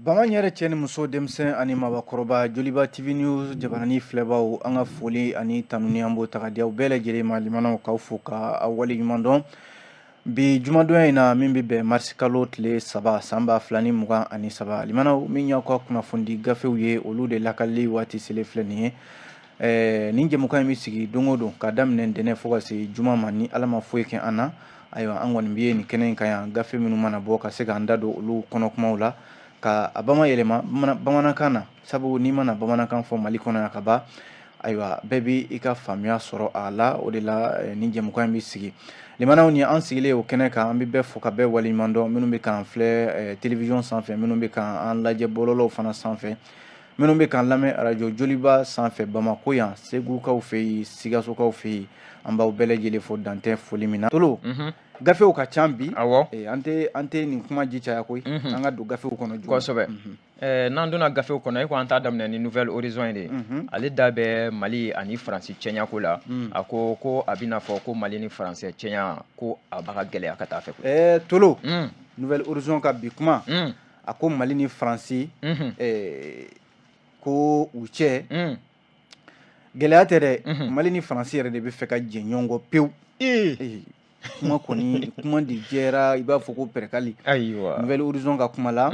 Bama yɛrɛ cɛ ni muso, denmisɛn ani mabɔkɔrɔba, Joliba TV News jabarani filɛbaw, an ka foli ani tanuni an b'o ta ka di aw bɛɛ lajɛlen ma. Limanaw, k'aw fo ka aw waleɲuman dɔn bi jumadonya in na min bɛ bɛn marisi kalo tile 3 san 2023. Limanaw, min y'aw ka kunnafonidi gafew ye, olu de lakalili waati selen filɛ nin ye. Nin jɛmukan in bɛ sigi don o don ka daminɛ ntɛnɛn fo ka se juma ma, ni Ala ma foyi kɛ an na. Ayiwa, an kɔni bɛ nin kɛnɛ in kan yan, gafe minnu mana bɔ, ka se k'an da don olu kɔnɔ kumaw la, ka a bama yɛlɛma bamanankan na, sabu n'i mana bamanankan fɔ Mali kɔnɔ yan ka ban, ayiwa, bɛɛ bɛ i ka faamuya sɔrɔ a la. O de la nin jɛmukan in bɛ sigi. Limanaw, ni an sigilen o kɛnɛ kan, an bɛ bɛɛ fo ka bɛɛ waleɲuman dɔn, minnu bɛ k'an filɛ télévision sanfɛ, minnu bɛ k'an lajɛ bɔlɔlɔw fana sanfɛ, minnu bɛ k'an lamɛn arajo Joliba sanfɛ Bamakɔ yan, Segukaw fɛ yen, Sikasokaw fɛ yen, an b'aw bɛɛ lajɛlen fo dantɛ foli min na. Tolo, gafew ka ca bi. An tɛ nin kuma ji caya koyi, an ka don gafew kɔnɔ. Kosɛbɛ. N'an donna gafew kɔnɔ, e ko an t'a daminɛ ni Nouvel Horizon ye de. Ale da bɛ Mali ani Faransi cɛɲako la. A ko ko a bɛna fɔ ko Mali ni Faransi cɛɲa ko a b'a ka gɛlɛya ka taa fɛ. Tolo, Nouvel Horizon ka bi kuma, a ko Mali ni Faransi ko u cɛ gɛlɛya tɛ dɛ, Mali ni Faransi yɛrɛ de bɛ fɛ ka jɛ ɲɔgɔn kɔ pewu. Kuma kɔni, kuma de jɛra i b'a fɔ ko pɛrɛkali. Nouvel Horizon ka kuma la,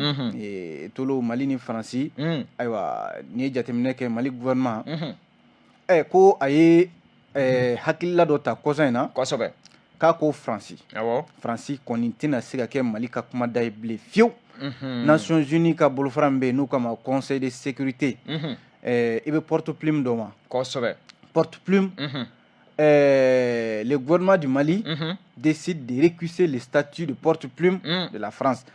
Tolo, Mali ni Faransi, ayiwa, n'i ye jateminɛ kɛ, Mali gouvernement ko a ye hakilila dɔ ta kɔsa in na. K'a ko Faransi, Faransi kɔni tɛna se ka kɛ Mali ka kumada ye bilen fiyewu. Nations Unies ka bolofara min bɛ yen n'u k'a ma Conseil de sécurité, i bɛ porte plume dɔn wa? Kosɛbɛ. Porte plume, le gouvernement du Mali décide de récuser le statut de porte-plume de la France.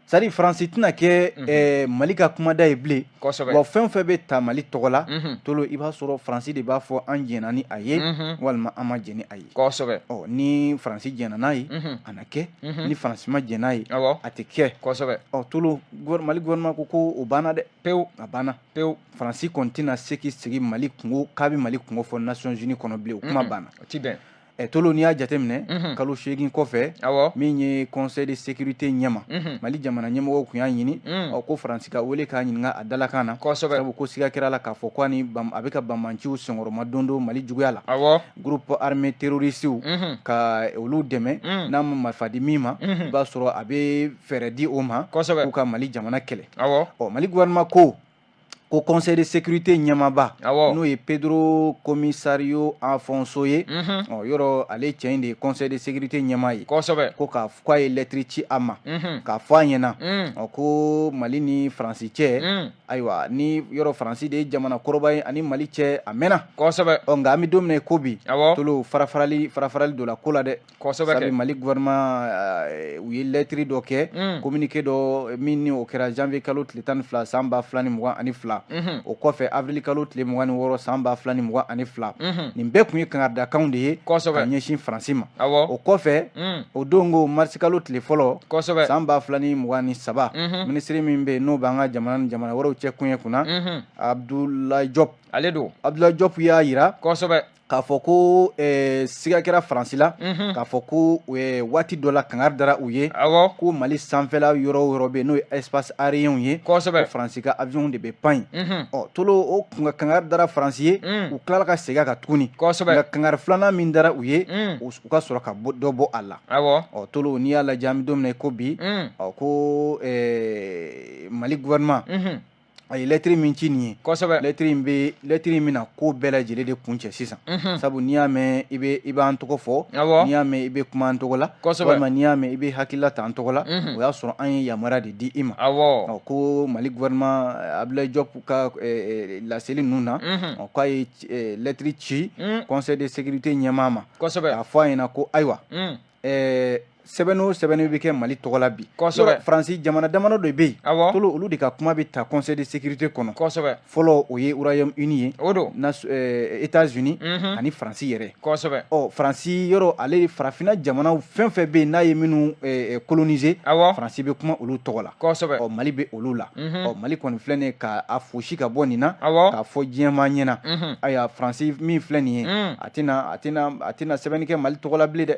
C'est à dire, Faransi tɛna kɛ Mali ka kumada ye bilen. Wa fɛn o fɛn bɛ ta Mali tɔgɔ la, Tolo, i b'a sɔrɔ Faransi de b'a fɔ an jɛnna ni a ye walima an ma jɛn ni a ye. Ɔ, ni Faransi jɛnna n'a ye, a na kɛ. Ni Faransi ma jɛn n'a ye, a tɛ kɛ. Ɔ Tolo, Mali gouvernement ko ko o banna dɛ. Pewu. A banna. Pewu. Faransi kɔni tɛna se k'i sigi Mali kungo k'a bɛ Mali kungo fɔ Nations Unies kɔnɔ bilen, o kuma banna. O ti bɛn. Tolo, n'i y'a jateminɛ, kalo 8 kɔfɛ, min ye Conseil de sécurité ɲɛma, Mali jamana ɲɛmɔgɔw tun y'a ɲini, ɔ, ko Faransi ka wele k'a ɲininka a dalakan na, sabu ko siga kɛra la k'a fɔ ko ani a bɛ ka banbanciw senkɔrɔma don don Mali juguya la, groupe armé terroriste, ka olu dɛmɛ. N'a ma marifa di min ma, i b'a sɔrɔ a bɛ fɛɛrɛ di o ma k'u ka Mali jamana kɛlɛ. Ɔ, Mali gouvernement ko Conseil de sécurité ɲɛmaaba, n'o ye Pedro Polisario Afonso ye, ɔ, yɔrɔ ale cɛ in de ye Conseil de sécurité ɲɛmaa ye, ko k'a k'a ye lettre ci a ma k'a fɔ a ɲɛna, ɔ, ko Mali ni Faransi cɛ, ayiwa, ni yɔrɔ Faransi de ye jamana kɔrɔba ye ani Mali cɛ, a mɛnna. Ɔ, nka an bɛ don min na i ko bi, Tolo, farafarali farafarali dɔ la ko la dɛ. Sabu Mali gouvernement, u ye lettre dɔ kɛ, communiqué dɔ min ni o kɛra janvier kalo tile 12 san 2022, o kɔfɛ avril kalo tile 26 san 2022. Nin bɛɛ tun ye kangaridakanw de ye ka ɲɛsin Faransi ma. O kɔfɛ, o don ko marisi kalo tile 1 san 2023, minisiri min bɛ yen n'o b'an ka jamana ni jamana wɛrɛw cɛ koɲɛ kunna, Abdoulaye Diop, ale don. Abdoulaye Diop y'a yira k'a fɔ ko siga kɛra Faransi la k'a fɔ ko waati dɔ la kangari dara u ye ko Mali sanfɛla yɔrɔ o yɔrɔ bɛ yen, n'o ye espace aérien ye, ko Faransi ka avion de bɛ pan yen. Ɔ Tolo, o kun kangari dara Faransi ye, u tilala ka segin a kan tuguni. Nka kangari filanan min dara u ye, u ka sɔrɔ ka dɔ bɔ a la. Ɔ Tolo, n'i y'a lajɛ, an bɛ don min na i ko bi, ɔ, ko Mali gouvernement a ye lettre min ci nin ye, lettre in bɛ, lettre in bɛna ko bɛɛ lajɛlen de kun cɛ sisan, sabu n'i y'a mɛn i bɛ i b'an tɔgɔ fɔ, n'i y'a mɛn i bɛ kuma an tɔgɔ la, walima n'i y'a mɛn i bɛ hakilila ta an tɔgɔ la, o y'a sɔrɔ an ye yamaruya de di i ma. Ɔ, ko Mali gouvernement, Abdoulaye Diop ka laseli ninnu na, ɔ, k'a ye lettre ci Conseil de sécurité ɲɛmaa ma k'a fɔ a ɲɛna ko ayiwa, sɛbɛn o sɛbɛn bɛ kɛ Mali tɔgɔ la bi, Faransi jamana damadɔ de bɛ yen, Tolo, olu de ka kuma bɛ ta Conseil de sécurité kɔnɔ. Fɔlɔ, o ye Royaume-Uni ye, o don, États-Unis ani Faransi yɛrɛ. Ɔ, Faransi yɔrɔ, ale farafinna jamanaw fɛn fɛn bɛ yen n'a ye minnu coloniser, Faransi bɛ kuma olu tɔgɔ la. Ɔ, Mali bɛ olu la. Ɔ, Mali kɔni filɛ nin ye k'a fosi ka bɔ nin na, k'a fɔ diɲɛmaa ɲɛna, ayiwa, Faransi min filɛ nin ye, a tɛna sɛbɛnni kɛ Mali tɔgɔ la bilen dɛ.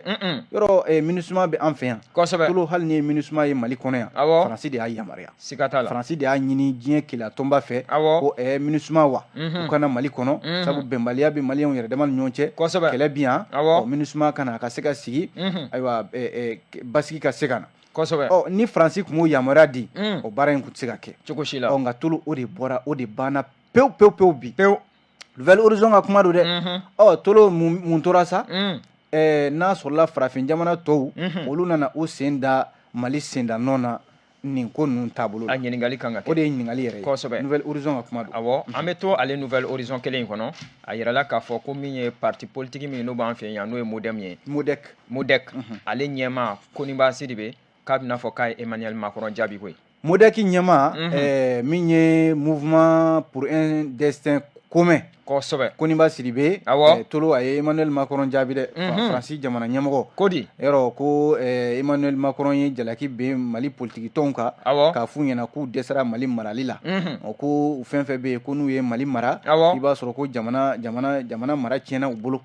Yɔrɔ MINUSMA bɛ bɛ an fɛ yan. Tolo, hali ni ye MINUSMA ye Mali kɔnɔ yan, Faransi de y'a yamaruya. Siga t'a la. Faransi de y'a ɲini diɲɛ kelenya tɔnba fɛ ko MINUSMA wa, u ka na Mali kɔnɔ, sabu bɛnbaliya bɛ maliyɛnw yɛrɛ dama ni ɲɔgɔn cɛ, kɛlɛ bi yan, MINUSMA ka na, a ka se ka sigi, ayiwa, basigi ka se ka na. Ɔ, ni Faransi tun m'o yamaruya di, o baara in tun tɛ se ka kɛ cogo si la. Ɔ, nka Tolo, o de bɔra, o de banna pewu pewu pewu bi pewu. Nouvel Horizon ka kuma don dɛ. Ɔ, Tolo, mun tora sa? N'a sɔrɔla farafin jamana tɔw, olu nana u sen da Mali senda nɔ na nin ko ninnu taabolo la. A ɲininkali kan ka kɛ. O de ye ɲininkali yɛrɛ ye. Nouvel Horizon ka kuma don. Awɔ, an bɛ to ale Nouvel Horizon kelen in kɔnɔ. A yirala k'a fɔ ko min ye parti politique min n'o b'an fɛ yan, n'o ye MODEM ye. MODEC. MODEC, ale ɲɛmaa Koniba Sidibe, k'a bɛna fɔ k'a ye Emmanuel Macron jaabi koyi. MODEC ɲɛmaa, min ye Mouvement pour un destin commun. Koniba Sidibe. Tolo, a ye Emmanuel Macron jaabi dɛ, Faransi jamana ɲɛmɔgɔ. Ko di? Yɔrɔ ko Emmanuel Macron ye jalaki bin Mali politiki tɔnw kan, k'a f'u ɲɛna k'u dɛsɛra Mali marali la. Ɔ, ko fɛn fɛn bɛ yen ko n'u ye Mali mara, i b'a sɔrɔ ko jamana jamana jamana mara tiɲɛna u bolo.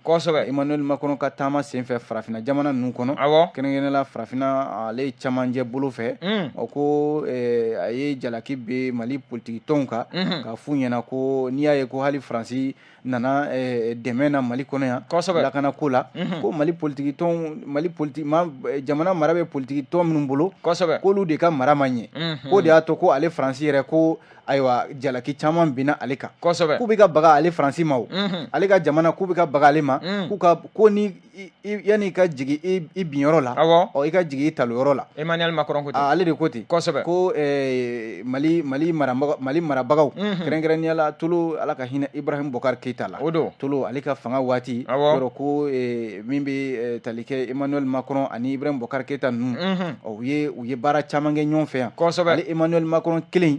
Emmanuel Macron ka taama senfɛ farafinna jamana ninnu kɔnɔ, kɛrɛnkɛrɛnnenya la farafinna ale camancɛ bolo fɛ, ɔ, ko a ye jalaki bin Mali politiki tɔnw kan, k'a f'u ɲɛna ko n'i y'a ye ko hali Faransi nana dɛmɛ na Mali kɔnɔ yan lakana ko la, ko Mali politiki tɔn, Mali politiki ma, jamana mara bɛ politiki tɔn minnu bolo, k'olu de ka mara ma ɲɛ, k'o de y'a to ko ale Faransi yɛrɛ, ko ayiwa, jalaki caman binna ale kan, k'u bɛ ka baga ale Faransi ma, o ale ka jamana, k'u bɛ ka baga ale ma, k'u ka ko ni yanni i ka jigin i binyɔrɔ la, ɔ, i ka jigin i talonyɔrɔ la. Emmanuel Macron ko ten. Ale de ko ten. Ko Mali marabaga, Mali marabagaw, kɛrɛnkɛrɛnnenya la Tolo, Ala ka hinɛ Ibrahim Boubacar Keita la. O don. Tolo, ale ka fanga waati, yɔrɔ ko min bɛ tali kɛ Emmanuel Macron ani Ibrahim Boubacar Keita ninnu, u ye baara caman kɛ ɲɔgɔn fɛ yan. Ale Emmanuel Macron kelen.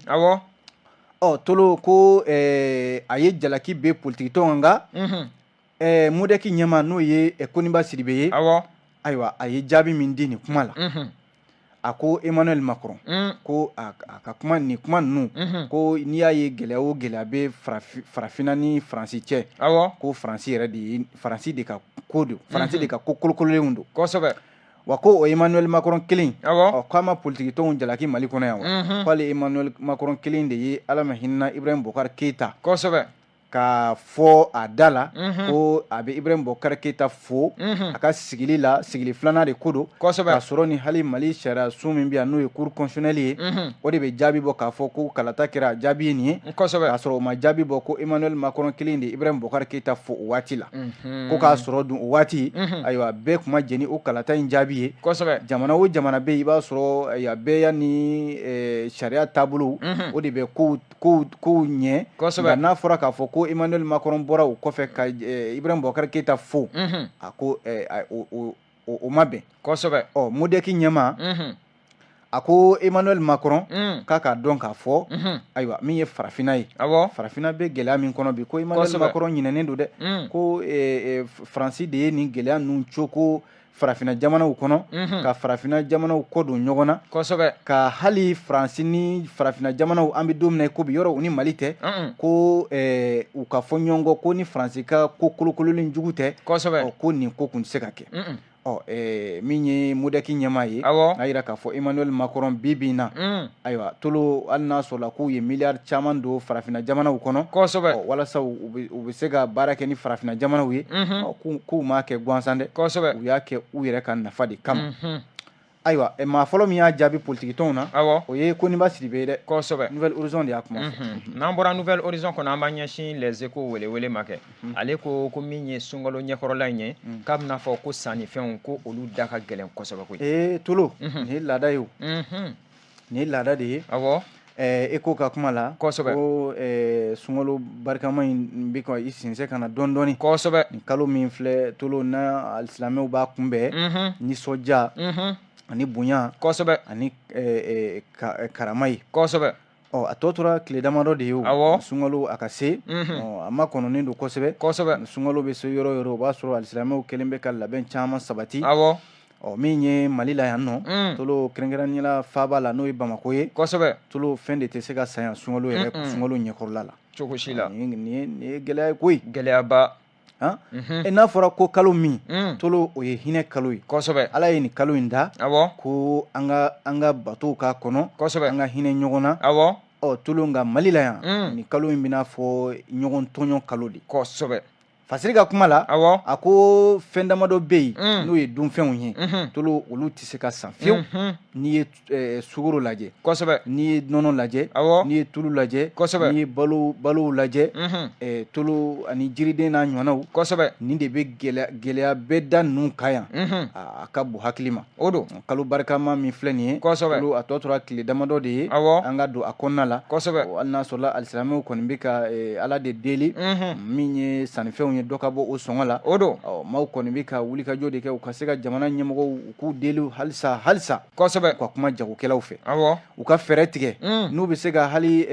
Ɔ, Tolo, ko a ye jalaki bɛ politiki tɔn kan, nka MODEC ɲɛmaa, n'o ye Koniba Sidibe ye, ayiwa, a ye jaabi min di nin kuma la, a ko Emmanuel Macron ko a ka kuma, nin kuma ninnu, ko n'i y'a ye gɛlɛya o gɛlɛya bɛ farafinna ni Faransi cɛ, ko Faransi yɛrɛ de ye, Faransi de ka ko don, Faransi de ka ko kolokololenw don. Wa ko o Emmanuel Macron kelen, ɔ, k'a ma politiki tɔnw jalaki Mali kɔnɔ yan wa, k'ale Emmanuel Macron kelen de ye, Ala ma hinɛna Ibrahim Boubacar Keita, ka fɔ a da la ko a bɛ Ibrahim Boubacar Keita fo a ka sigili la, sigili filanan de ko don, k'a sɔrɔ ni hali Mali sariya sun min bɛ yan, n'o ye Cour constitutionnelle ye, o de bɛ jaabi bɔ k'a fɔ ko kalata kɛra, a jaabi ye nin ye, k'a sɔrɔ o ma jaabi bɔ ko Emmanuel Macron kelen de Ibrahim Boubacar Keita fo o waati la, ko k'a sɔrɔ dun o waati, ayiwa, bɛɛ tun ma jɛn ni o kalata in jaabi ye. Jamana o jamana bɛ yen, i b'a sɔrɔ, ayiwa, bɛɛ ya ni sariya taabolo, o de bɛ kow kow ɲɛ. Nka n'a fɔra k'a fɔ ko Emmanuel Macron bɔra o kɔfɛ ka Ibrahim Boubacar Keita fo, a ko o ma bɛn. Ɔ, MODEC ɲɛmaa, a ko Emmanuel Macron k'a k'a dɔn k'a fɔ, ayiwa, min ye farafinna ye, farafinna bɛ gɛlɛya min kɔnɔ bi, ko Emmanuel Macron ɲinɛnen don dɛ, ko Faransi de ye nin gɛlɛya ninnu coko farafinna jamanaw kɔnɔ, ka farafinna jamanaw kɔ don ɲɔgɔn na, ka hali Faransi ni farafinna jamanaw, an bɛ don min na i ko bi, yɔrɔ u ni Mali tɛ, ko u ka fɔ ɲɔgɔn kɔ, ko ni Faransi ka ko kolokololen jugu tɛ, ko nin ko kun tɛ se ka kɛ. Ɔ, min ye MODEC ɲɛmaa ye, a yira k'a fɔ Emmanuel Macron bi bi in na, ayiwa, Tolo, hali n'a sɔrɔla k'u ye miliyari caman don farafinna jamanaw kɔnɔ, walasa u bɛ se ka baara kɛ ni farafinna jamanaw ye, k'u m'a kɛ gansan dɛ, u y'a kɛ u yɛrɛ ka nafa de kama. Ayiwa, maa fɔlɔ min y'a jaabi politiki tɔnw na, o ye Koniba Sidibe ye dɛ. Nouvel Horizon de y'a kuma fɔ. N'an bɔra Nouvel Horizon kɔnɔ, an b'an ɲɛsin Les Échos welewele ma kɛ. Ale ko ko min ye sunkalo ɲɛkɔrɔla in ye, k'a bɛna fɔ ko sannifɛnw, ko olu da ka gɛlɛn kosɛbɛ koyi. Ee, Tolo, nin ye laada ye o, nin ye laada de ye. Échos ka kuma la, ko sunkalo barikama in bɛ ka i sinsɛn ka na dɔɔni dɔɔni. Nin kalo min filɛ, Tolo, n'a alisilamɛw b'a kunbɛn nisɔndiya ani bonya ani karama ye. Ɔ, a tɔ tora tile damadɔ de ye o, sunkalo a ka se. Ɔ, a ma kɔnɔnen don kosɛbɛ. Sunkalo bɛ se yɔrɔ o yɔrɔ, o b'a sɔrɔ alisilamɛw kɛlen bɛ ka labɛn caman sabati. Ɔ, min ye Mali la yan nɔ, Tolo, kɛrɛnkɛrɛnnenya la faaba la, n'o ye Bamakɔ ye, Tolo, fɛn de tɛ se ka san yan sunkalo yɛrɛ, sunkalo ɲɛkɔrɔla la. Cogo si la. Nin ye gɛlɛya ye koyi. Gɛlɛyaba. E n'a fɔra ko kalo min tolo, o ye hinɛ kalo ye. Ala ye nin kalo in da ko an ka batow k'a kɔnɔ, an ka hinɛ ɲɔgɔn na. Ɔ tolo, nka Mali la yan, nin kalo in bɛna fɔ ɲɔgɔn tɔɲɔ kalo de. Fasiri ka kuma la, a ko fɛn damadɔ bɛ yen, n'o ye dunfɛnw ye tolo, olu tɛ se ka san fiyewu. N'i ye sukaro lajɛ, n'i ye nɔnɔ lajɛ, n'i ye tulu lajɛ, n'i ye balow lajɛ tolo, ani jiriden n'a ɲɔgɔnnaw, nin de bɛ gɛlɛya bɛɛ da ninnu kan yan. A ka bon hakili ma. O don. Kalo barikama min filɛ nin ye tolo, a tɔ tora tile damadɔ de ye an ka don a kɔnɔna la. Hali n'a sɔrɔla alisilamɛw kɔni bɛ ka Ala de deli, min ye sannifɛnw ye, dɔ ka bɔ o sɔngɔ la. O don. Maaw kɔni bɛ ka wulikajɔ de kɛ, u ka se ka jamana ɲɛmɔgɔw, u k'u deli halisa halisa, u ka kuma jagokɛlaw fɛ, u ka fɛɛrɛ tigɛ, n'u bɛ se ka hali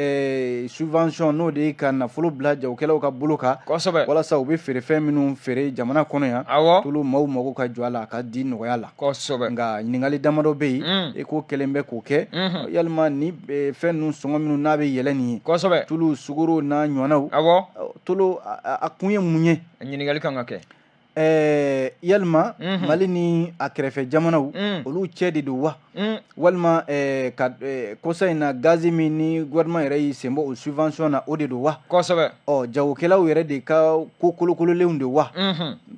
subvention, n'o de ye ka nafolo bila jagokɛlaw ka bolo kan, walasa u bɛ feerefɛn minnu feere jamana kɔnɔ yan tolo, maaw mago ka jɔ a la, a ka di nɔgɔya la. Nka ɲininkali damadɔ bɛ yen, e ko kɛlen bɛ k'o kɛ, yalima ni fɛn ninnu sɔngɔ minnu n'a bɛ yɛlɛ nin ye, tulu, sukaro n'a ɲɔgɔnnaw, tolo, a kun ye mun ye? Ɲininkali kan ka kɛ. Yalima Mali ni a kɛrɛfɛ jamanaw, olu cɛ de don wa, walima ka kɔsa in na gazi min ni gouvernement yɛrɛ y'i sen bɔ o subvention na, o de don wa? Ɔ jagokɛlaw yɛrɛ de ka ko kolokololenw de wa?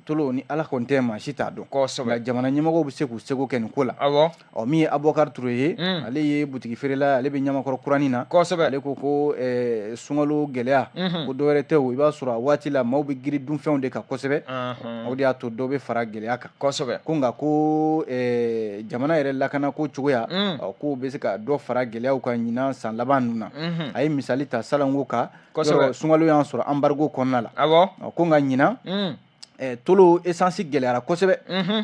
Tolo, ni Ala kɔni tɛ, maa si t'a dɔn. Nka jamana ɲɛmɔgɔw bɛ se k'u seko kɛ nin ko la. Ɔ min ye Abubakar Ture ye, ale ye butigi feerela, ale bɛ Ɲamakɔrɔ kuranin na. Ale ko sunkalo gɛlɛya, ko dɔwɛrɛ tɛ o, i b'a sɔrɔ a waati la maaw bɛ girin dunfɛnw de kan kosɛbɛ, o de y'a to dɔ bɛ fara gɛlɛya kan. Ko nka ko jamana yɛrɛ lakana ko cogoya, k'o bɛ se ka dɔ fara gɛlɛyaw kan ɲinan san laban ninnu na. A ye misali ta salongo kan, sunkalo y'an sɔrɔ embargo kɔnɔna la. Ko nka ɲinan tolo, esansi gɛlɛyara kosɛbɛ.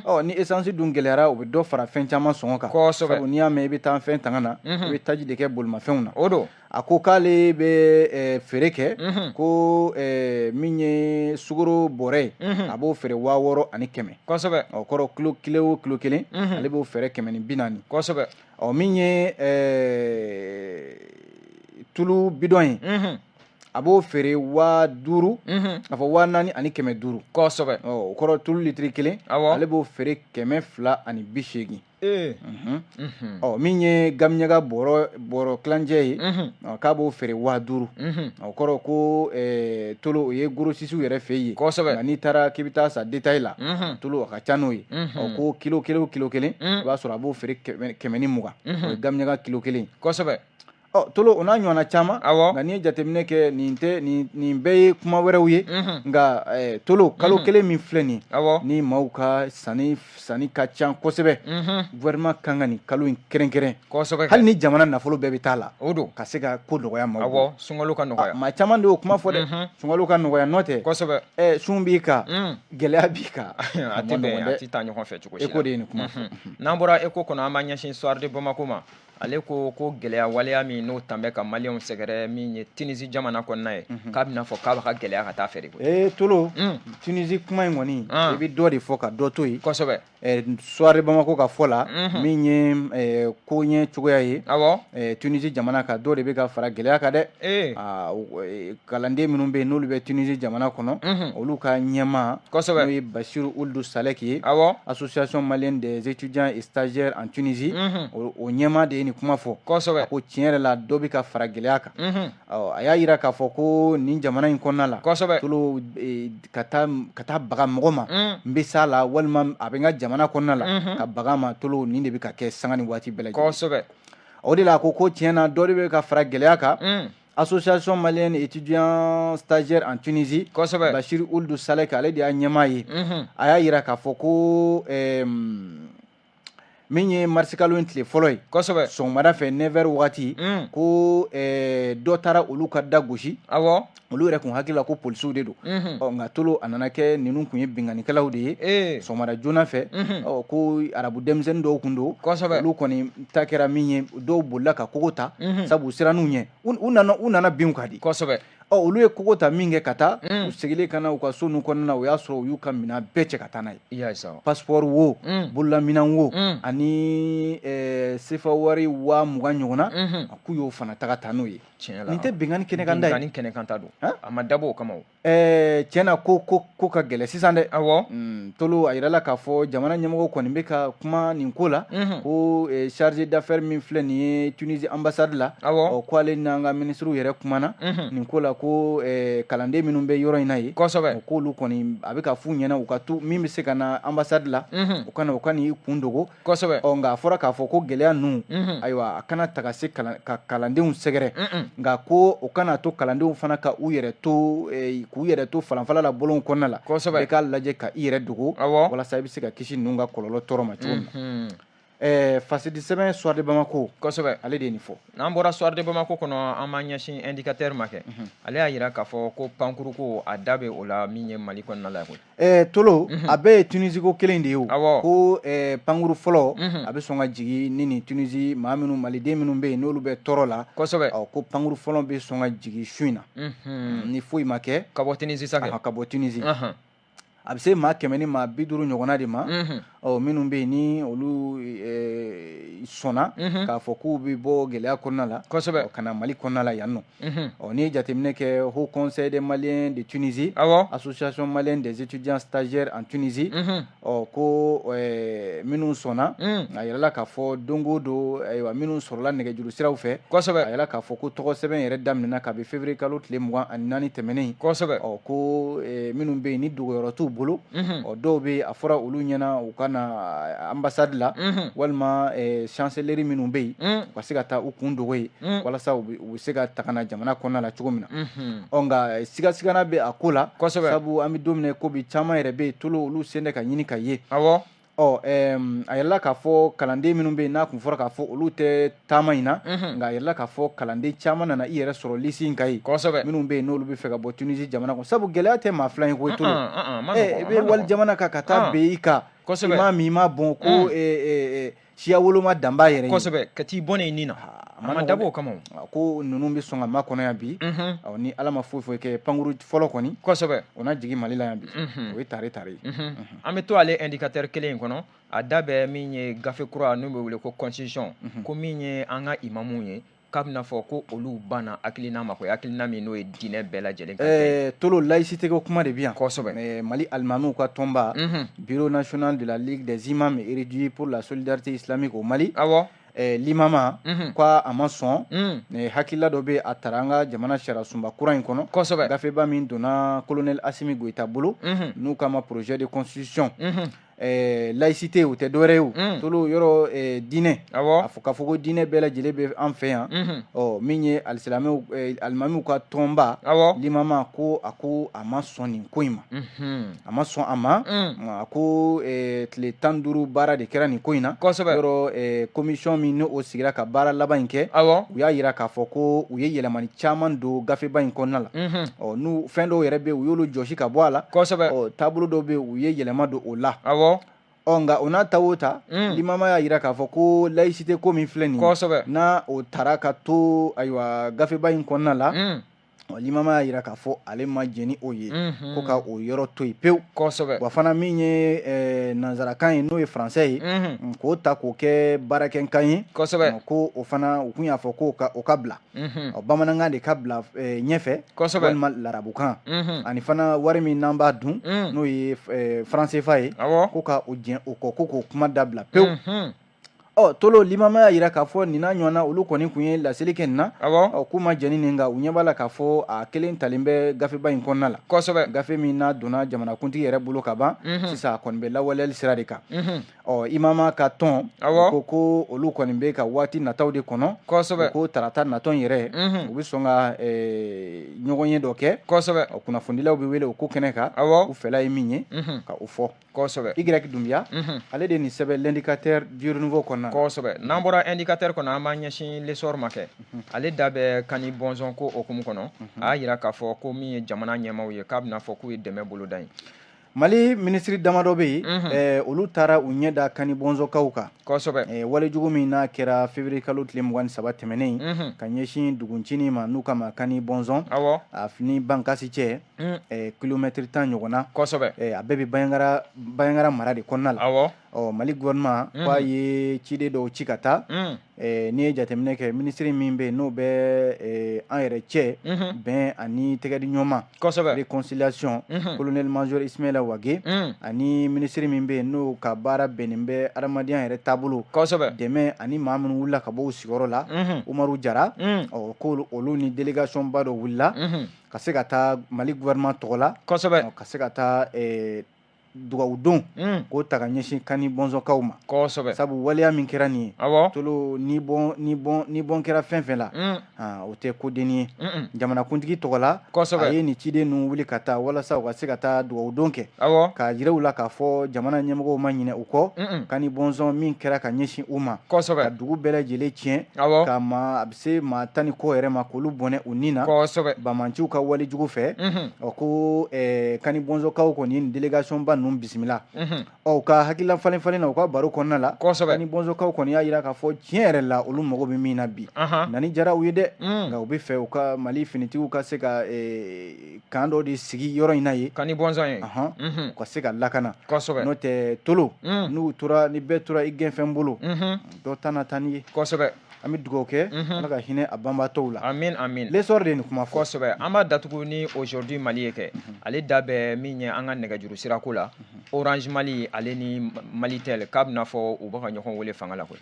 Ɔ ni esansi dun gɛlɛyara, o bɛ dɔ fara fɛn caman sɔngɔ kan. Sabu n'i y'a mɛn i bɛ taa fɛn tanga na, i bɛ taji de kɛ bolimafɛnw na. O don. A ko k'ale bɛ feere kɛ, ko min ye sukaro bɔrɛ ye, a b'o feere 6100. O kɔrɔ kilo kilo o kilo kelen, ale b'o feere 140. Ɔ min ye tulu bidɔn ye, a b'o feere 5000, a fɔ 4500. O kɔrɔ tulu litiri kelen, ale b'o feere 280. Ɔ min ye gamiɲaga bɔrɔ tilancɛ ye, k'a b'o feere 5000. O kɔrɔ ko tolo, o ye grossistew yɛrɛ fɛ yen. Nka n'i taara k'i bɛ taa san détail la, tolo, a ka ca n'o ye. Ɔ ko kilo kelen o kilo kelen, i b'a sɔrɔ a b'o feere 120, o ye gamiɲaga kilo kelen. Ɔ tolo, o n'a ɲɔgɔnna caman. Nka n'i ye jateminɛ kɛ, nin tɛ nin bɛɛ ye kuma wɛrɛw ye. Nka tolo, kalo kelen min filɛ nin, ni maaw ka sanni ka ca kosɛbɛ, gouvernement kan ka nin kalo in kɛrɛnkɛrɛn. Hali ni jamana nafolo bɛɛ bɛ taa la, o don, ka se ka ko nɔgɔya maaw. Sunkalo ka nɔgɔya. Maa caman de y'o kuma fɔ dɛ, sunkalo ka nɔgɔya, n'o tɛ sun b'i kan, gɛlɛya b'i kan. A tɛ bɛn, a tɛ taa ɲɔgɔn fɛ cogo si la. Eko de ye nin kuma fɔ. N'an bɔra Eko kɔnɔ, an b'an ɲɛsin Soir de Bamako ma. Ale ko ko gɛlɛya waleya min n'o tan bɛ ka maliyɛnw sɛgɛrɛ, min ye Tunisie jamana kɔnɔna ye, k'a bɛna fɔ k'a bɛ ka gɛlɛya ka taa fɛ de koyi. Ee tolo, Tunisie kuma in kɔni, i bɛ dɔ de fɔ ka dɔ to yen. Soir de Bamako ka fɔ la, min ye ko ɲɛ cogoya ye Tunisie jamana kan, dɔ de bɛ ka fara gɛlɛya kan dɛ. Kalanden minnu bɛ yen, n'olu bɛ Tunisie jamana kɔnɔ, olu ka ɲɛmaa, n'o ye Basiru Ould Salek ye, Association malienne des étudiants et stagiaires en Tunisie, o ɲɛmaa de ye nin kuma fɔ. A ko tiɲɛ yɛrɛ la, dɔ bɛ ka fara gɛlɛya kan. A y'a jira k'a fɔ ko nin jamana in kɔnɔna la, tolo, ka taa baga mɔgɔ ma, n bɛ s'a la, walima a bɛ n ka jamana kɔnɔna la, ka baga ma, tolo, nin de bɛ ka kɛ sanga ni waati bɛɛ lajɛlen. O de la a ko ko tiɲɛ na, dɔ de bɛ ka fara gɛlɛya kan. Association malienne étudiants stagiaires en Tunisie, Bachir Ould Salek, ale de y'a ɲɛmaa ye. A y'a jira k'a fɔ ko min ye marisikalo in tile fɔlɔ ye, sɔgɔmada fɛ 9h wagati, ko dɔ taara olu ka da gosi. Olu yɛrɛ kun hakili la ko polisiw de don. Ɔ nka tolo, a nana kɛ ninnu kun ye binkannikɛlaw de ye sɔgɔmada joona fɛ. Ɔ ko arabu denmisɛnnin dɔw kun don. Olu kɔni ta kɛra min ye, dɔw bolila ka kogo ta, sabu u sirann'u ɲɛ, u nana bin ka di. Ɔ olu ye kogo ta min kɛ ka taa, u seginnen ka na u ka so ninnu kɔnɔna na, o y'a sɔrɔ u y'u ka minɛn bɛɛ cɛ ka taa n'a ye. Passeport wo, bololaminɛn wo, ani sefa wari 20,000 ɲɔgɔnna, a k'u y'o fana taga ta n'o ye. Nin tɛ binkanni kɛnɛ kan da ye. Binkanni kɛnɛ kan ta don. A ma dabɔ o kama o. Tiɲɛ na, ko ka gɛlɛn sisan dɛ. Awɔ. Tolo, a yirala k'a fɔ jamana ɲɛmɔgɔ kɔni bɛ ka kuma nin ko la, ko chargé d'affaires min filɛ nin ye Tunisie ambassade la, ko ale n'an ka ministre yɛrɛ kumana nin ko la, ko kalanden minnu bɛ yɔrɔ in na yen, k'olu kɔni, a bɛ ka f'u ɲɛna u ka to, min bɛ se ka na ambassade la, u ka na, u ka n'i kun dogo. Ɔ, nka a fɔra k'a fɔ ko gɛlɛya ninnu, ayiwa, a kana taga se ka kalandenw sɛgɛrɛ, nka ko o kana to kalandenw fana ka u yɛrɛ to, k'u yɛrɛ to falanfala la bɔlɔnw kɔnɔna la. Bɛɛ k'a lajɛ ka i yɛrɛ dogo, walasa i bɛ se ka kisi ninnu ka kɔlɔlɔ tɔɔrɔ ma cogo min na. Fasidi sɛbɛn Soir de Bamako, ale de ye nin fɔ. N'an bɔra Soir de Bamako kɔnɔ, an b'an ɲɛsin Indicateur ma kɛ. Ale y'a yira k'a fɔ ko pankuru ko, a da bɛ o la min ye Mali kɔnɔna la koyi. Tolo, a bɛɛ ye Tunisie ko kelen de ye o. Ko pankuru fɔlɔ, a bɛ sɔn ka jigin ni nin Tunisie maa minnu, maliden minnu bɛ yen, n'olu bɛ tɔɔrɔ la. Ɔ, ko pankuru fɔlɔ bɛ sɔn ka jigin su in na, ni foyi ma kɛ. Ka bɔ Tunisie sa kɛ. Ka bɔ Tunisie. A bɛ se maa 150 ɲɔgɔnna de ma. Ɔ, minnu bɛ yen ni olu sɔnna k'a fɔ k'u bɛ bɔ gɛlɛya kɔnɔna la ka na Mali kɔnɔna la yan nɔ. Ɔ, n'i ye jateminɛ kɛ, Haut Conseil des Maliens de Tunisie, Association malienne des étudiants stagiaires en Tunisie, ɔ, ko minnu sɔnna, a yirala k'a fɔ don o don, ayiwa, minnu sɔrɔla nɛgɛjuru siraw fɛ, a yirala k'a fɔ ko tɔgɔ sɛbɛn yɛrɛ daminɛna kabi février kalo tile 24 tɛmɛnen. Ɔ, ko minnu bɛ yen ni dogoyɔrɔ t'u bolo, ɔ, dɔw bɛ yen, a fɔra olu ɲɛna u ka na ambassade la, walima chancellerie minnu bɛ yen, u ka se ka taa u kun dogo yen, walasa u bɛ se ka ta ka na jamana kɔnɔna la cogo min na. Ɔ, nka sigasigana bɛ a ko la, sabu an bɛ don min na ko bi, caman yɛrɛ bɛ yen, Tolo, olu sen tɛ ka ɲini ka ye. Ɔ, a yirala k'a fɔ kalanden minnu bɛ yen, n'a kun fɔra k'a fɔ olu tɛ taama in na, nka a yirala k'a fɔ kalanden caman nana i yɛrɛ sɔrɔ liste in kan yen, minnu bɛ yen n'olu bɛ fɛ ka bɔ Tunisie jamana kɔnɔ, sabu gɛlɛya tɛ maa fila ye koyi, Tolo. I bɛ wali jamana kan ka taa bɛn i kan, i m'a min, i m'a bɔn, ko siya woloma danba yɛrɛ ye. Kosɛbɛ, ka t'i bɔnɛ i nin na, a ma dabɔ o kama. Ko ninnu bɛ sɔn ka makɔnɔ yan bi. Ni Ala ma foyi foyi kɛ, pankuru fɔlɔ kɔni, o na jigin Mali la yan bi, o ye tare tare ye. An bɛ to ale Indicateur kelen in kɔnɔ. A da bɛ min ye gafe kura n'u bɛ wele ko constitution, ko min ye an ka imamuw ye, k'a bɛna fɔ ko olu banna hakilina ma koyi, hakilina min n'o ye diinɛ bɛɛ lajɛlen ka kɛ. Tolo, laïcité ko kuma de bɛ yan. Mali alimamiw ka tɔnba, Bureau national de la Ligue des imams érudits pour la solidarité islamique au Mali, limama, ko a ma sɔn hakilila dɔ bɛ a taara an ka jamana sariya sunba kura in kɔnɔ, gafeba min donna colonel Assimi Goïta bolo, n'u k'a ma projet de constitution. Laïcité, o tɛ dɔwɛrɛ ye o, Tolo, yɔrɔ diinɛ, a fɔ k'a fɔ ko diinɛ bɛɛ lajɛlen bɛ an fɛ yan. Ɔ, min ye alisilamɛw, alimamiw ka tɔnba, limama ko a ko a ma sɔn nin ko in ma, a ma sɔn a ma. A ko tile 15 baara de kɛra nin ko in na. Yɔrɔ commission min n'o sigira ka baara laban in kɛ, u y'a yira k'a fɔ ko u ye yɛlɛmani caman don gafeba in kɔnɔna la. Ɔ, n'u fɛn dɔw yɛrɛ bɛ yen, u y'olu jɔsi ka bɔ a la. Ɔ, taabolo dɔw bɛ yen, u ye yɛlɛma don o la. Ɔ, nka o n'a ta o ta, limama y'a yira k'a fɔ ko laïcité ko min filɛ nin ye, n'a o taara ka to, ayiwa, gafeba in kɔnɔna la, limama y'a yira k'a fɔ ale ma jɛn ni o ye, ko ka o yɔrɔ to yen pewu. Wa fana, min ye nanzarakan ye, n'o ye français ye, k'o ta k'o kɛ baarakɛkan ye, ko o fana, u kun y'a fɔ ko o ka bila, bamanankan de ka bila ɲɛfɛ, walima larabukan. Ani fana, wari min n'an b'a dun, n'o ye franc CFA ye, ko ka o jɛn o kɔ, ko k'o kuma dabila pewu. Ɔ, Tolo, limama y'a yira k'a fɔ nin n'a ɲɔgɔnna, olu kɔni kun ye laseli kɛ nin na. Ɔ, k'u ma jɛn ni nin, nka u ɲɛ b'a la k'a fɔ a kelen talen bɛ gafeba in kɔnɔna la, gafe min n'a donna jamanakuntigi yɛrɛ bolo ka ban, sisan a kɔni bɛ lawaleyali sira de kan. Ɔ, imama ka tɔn ko olu kɔni bɛ ka waati nataw de kɔnɔ, ko tarata natɔ in yɛrɛ, u bɛ sɔn ka ɲɔgɔn ye dɔ kɛ. Kunnafonidilaw bɛ wele o ko kɛnɛ kan, u fɛla ye min ye, ka o fɔ. Y Doumbia, ale de nin sɛbɛn L'Indicateur du Renouveau kɔnɔna. Kosɛbɛ. N'an bɔra Indicateur kɔnɔ, an b'an ɲɛsin L'Essor ma kɛ. Ale da bɛ Kani Bɔnzɔn ko hukumu kɔnɔ. A y'a yira k'a fɔ ko min ye jamana ɲɛmaaw ye, k'a bɛna fɔ k'u ye dɛmɛ boloda ye. Mali minisiri damadɔ bɛ yen, olu taara u ɲɛ da Kani Bɔnzɔnkaw kan. Walejugu min n'a kɛra février kalo tile 23 tɛmɛnen, ka ɲɛsin duguncinin ma n'u kama Kani Bɔnzɔn, a ni Bankasi cɛ kilomɛtiri 10 ɲɔgɔn na, a bɛɛ bɛ Bandiagara mara de kɔnɔna la. Ɔ, Mali gouvernement k'a ye ciden dɔw ci ka taa. N'i ye jateminɛ kɛ, minisiri min bɛ yen, n'o bɛ an yɛrɛ cɛ bɛn ani tɛgɛ di ɲɔgɔn ma, réconciliation, colonel major Ismaïla Wagué, ani minisiri min bɛ yen, n'o ka baara bɛnnen bɛ adamadenya yɛrɛ taabolo dɛmɛ ani maa minnu wulila ka bɔ u sigiyɔrɔ la, Umaru Jara. Ɔ, ko olu ni délégation ba dɔ wulila ka se ka taa Mali gouvernement tɔgɔ la, ka se ka taa dugawu don k'o ta ka ɲɛsin Kani Bɔnsɔnkaw ma. Sabu waleya min kɛra nin ye, Tolo, ni bɔn ni bɔn ni bɔn kɛra fɛn fɛn la, o tɛ kodenni ye. Jamanakuntigi tɔgɔ la, a ye nin ciden ninnu wuli ka taa walasa u ka se ka taa dugawu don kɛ, k'a jira u la k'a fɔ jamana ɲɛmɔgɔw ma ɲinɛ u kɔ. Kani Bɔnsɔn min kɛra ka ɲɛsin u ma, ka dugu bɛɛ lajɛlen tiɲɛ, ka maa a bɛ se maa 10 ni kɔ yɛrɛ ma, k'olu bɔnɛ u ni na banbaanciw ka walejugu fɛ. Ɔ, ko Kani Bɔnsɔnkaw kɔni ye nin délégation ba ninnu bisimila. Ɔ, u ka hakilila falen falen na, u ka baro kɔnɔna la, Kani Bɔnsɔnkaw kɔni y'a jira k'a fɔ tiɲɛ yɛrɛ la, olu mago bɛ min na bi, nani jara u ye dɛ, nka u bɛ fɛ u ka Mali finitigiw ka se ka camp dɔ de sigi yɔrɔ in na yen. Kani Bɔnsɔn ye. U ka se ka lakana. N'o tɛ, Tolo, n'u tora ni bɛɛ tora i gɛnfɛn bolo, dɔ ta na taa n'i ye. An bɛ dugawu kɛ, Ala ka hinɛ a banbaatɔw la. Amin, amin. L'Essor de ye nin kuma fɔ. Kosɛbɛ. An b'a datugu ni Aujourd'hui Mali ye kɛ. Ale da bɛ min ye an ka nɛgɛjuru sirako la, Orange Mali ale ni Malitel, k'a bɛna fɔ u bɛ ka ɲɔgɔn wele fanga la koyi.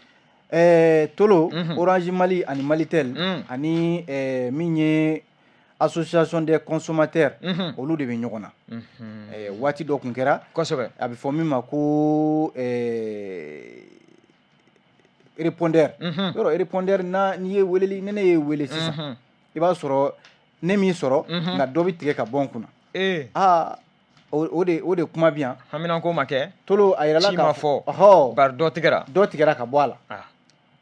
Tolo, Orange Mali ani Malitel ani min ye association des consommateurs, olu de bɛ ɲɔgɔn na. Waati dɔ tun kɛra, a bɛ fɔ min ma ko répondeur. Yɔrɔ répondeur na, n'i ye weleli, ni ne ye wele sisan, i b'a sɔrɔ ne m'i sɔrɔ, nka dɔ bɛ tigɛ ka bɔ n kunna. Aa, o de kuma bi yan. Haminanko ma kɛ. Tolo, a yirala k'a fɔ, ɔhɔ, bari dɔ tigɛra. Dɔ tigɛra ka bɔ a la.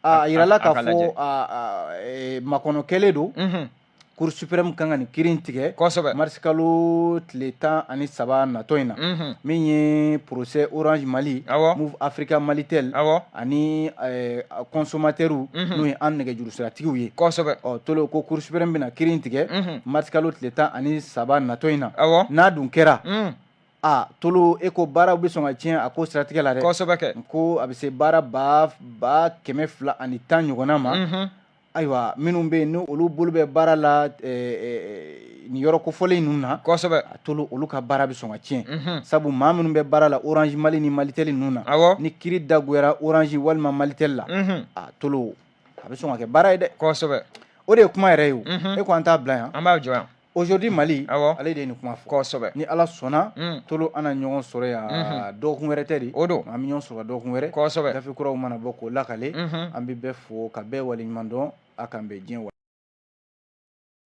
A yirala k'a fɔ makɔnɔ kɛlen don. Cour suprême kan ka nin kiiri in tigɛ marisi kalo tile 13 natɔ in na, min ye procès Orange Mali, Moov Africa, Malitel ani consommateurs, n'o ye an nɛgɛjuru siratigiw ye. Ɔ, Tolo, ko Cour suprême bɛna kiiri in tigɛ marisi kalo tile 13 natɔ in na. N'a dun kɛra, a Tolo, e ko baaraw bɛ sɔn ka tiɲɛ a ko siratigɛ la dɛ. Kosɛbɛ kɛ. Ko a bɛ se baara 210,000 ɲɔgɔnna ma. Ayiwa, minnu bɛ yen, ni olu bolo bɛ baara la nin yɔrɔ kofɔlen ninnu na, a Tolo, olu ka baara bɛ sɔn ka tiɲɛ, sabu maa minnu bɛ baara la Orange Mali ni Malitel ninnu na, ni kiiri dagoyara Orange walima Malitel la, a Tolo, a bɛ sɔn ka kɛ baara ye dɛ. O de ye kuma yɛrɛ ye. O, e ko an t'a bila yan. An b'a jɔ yan. Aujourd'hui Mali, ale de ye nin kuma fɔ. Ni Ala sɔnna, Tolo, an na ɲɔgɔn sɔrɔ yan dɔgɔkun wɛrɛ tɛ de? O don. An bɛ ɲɔgɔn sɔrɔ dɔgɔkun wɛrɛ. Gafe kuraw mana bɔ k'o lakale. An bɛ bɛɛ fo ka bɛɛ waleɲuman dɔn. A k'an bɛn diɲɛ.